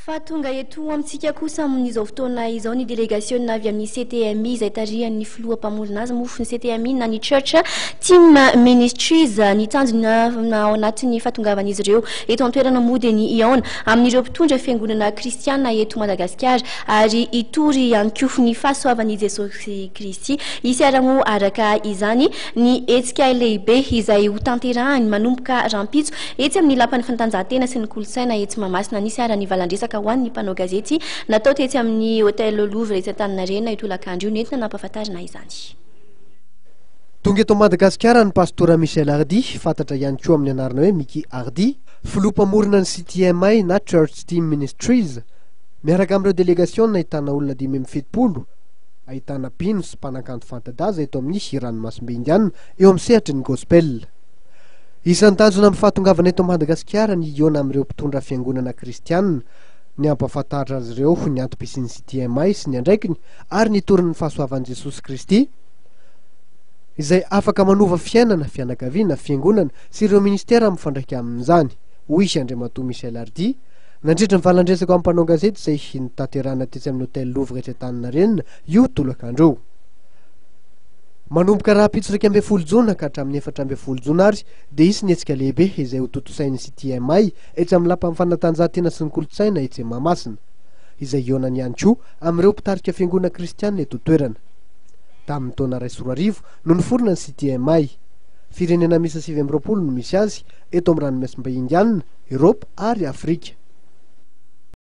Fa tonga eto amintsika kosa amin'izao fotoana izao ny delegasiona avy amin'ny CTMI izay tarihan'ny filoha mpamorona azy moa ny CTMI na ny Church Team Ministries. Ny tanjona ao anatin'ny fahatongavan'izy ireo eto an-toerana moa dia ny hihaona amin'ireo mpitondra fiangonana kristiana eto Madagasikara ary hitory ihany koa ny fahasoavan'i Jesosy Kristy. Hisy ary moa araka izany ny hetsika lehibe izay hotanterahany manomboka rahampitso etsy amin'ny Lapan'ny Fanatanjahantena sy ny Kolontsaina etsy Mahamasina. Nisy ary ny valandresaka ho an'ny mpanao gazety natao tetsy amin'ny Hotel Louvre etsy Antaninarenina io tolakandro io nentina nampahafantarina izany. Tonga eto Madagasikara ny Pastora Michel Hardy, fantatra ihany koa amin'ny anarana hoe Micky Hardy, filoha mpamorona ny CTMI na Church Team Ministries, miaraka amin'ireo delegasiona ahitana olona 75, ahitana mpino sy mpanakanto fanta-daza eto amin'ny ranomasimbe Indiana eo amin'ny sehatry ny gospel. Isan'ny tanjona amin'ny fahatongavana eto Madagasikara ny hihaona amin'ireo mpitondra fiangonana kristiana, ny hampahafantatra azy ireo ny antom-pisian'ny CTMI sy ny andraikiny ary ny hitory ny fahasoavan'i Jesosy Kristy izay afaka manova fiainana, fianakaviana, fiangonana sy ireo ministera mifandraika amin'izany, hoy Andriamatoa Michel Hardy, Nandritra ny valan-dresaka amin'ny mpanao gazety izay notanterahina tetsy amin'ny Hotel Louvre etsy Antaninarenina io tolakandro io. Manomboka rahampitso 11 jona ka hatramin'ny 14 jona ary dia hisy ny hetsika lehibe izay hotontosain'ny CTMI etsy amin'ny Lapan'ny Fanatanjahantena sy ny Kolontsaina etsy Mahamasina, izay hihaonany ihany koa amin'ireo mpitarika fiangonana kristiana eto an-toerana. Tamin'ny taona 2001 no niforona ny CTMI. Firenena miisa 29 no misy azy eto amin'ny ranomasimbe Indiana, Eropa ary Afrika.